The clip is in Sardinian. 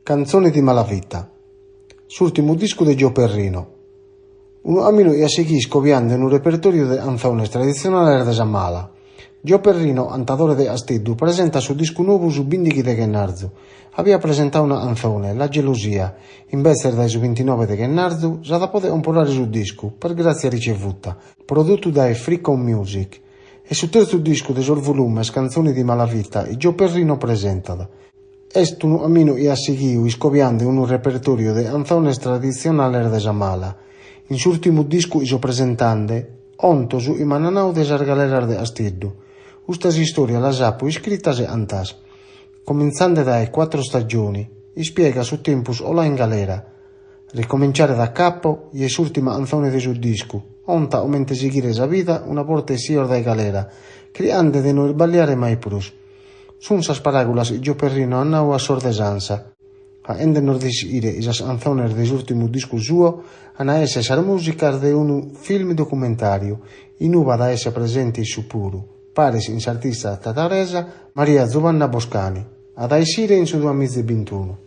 Canzoni di malavita. S'ùrtimu discu de Joe Perrino. Unu caminu chi at sighiu iscobiende unu repertòriu de cantzones traditzionales de sa mala. Joe Perrino, cantadore de Casteddu, presentat su discu nou su bìndighi de ghennarzu. Abiat presentadu una cantzone, La gelosia. Imbetzes dae su bintinoe de ghennarzu s'at a pòdere comporare su discu, Per grazia ricevuta, produtu dae Freecom Music. Est su tertzu discu de sos volumes Canzoni di malavita chi Joe Perrino presentat. Est unu caminu chi at sighiu iscobiende unu repertòriu de cantzones traditzionales de sa mala. In s'ùrtimu discu chi so presentende, conto su chi m'ant nau de sas galeras de Casteddu. Custas istòrias las apo iscritas e cantas. Comintzende dae Quattro stagioni, ispiegat su tempus coladu in galera. Ricominciare da capo est s'ùrtima cantzone de su discu, contat comente sighire sa vida una borta essios dae galera, chirchende de no isballiare mai prus. Sunt sas paràgulas chi Joe Perrino at nau a sos de s'Ansa, faghende nos deschire chi sas cantzones de s'ùrtimu discu suo an a èssere sas mùsicas de unu film documentàriu, in ue at a èssere presente issu puru, paris chin s'artista tataresa Maria Zubanna Boscani. At a essire in su duamiza e bintunu.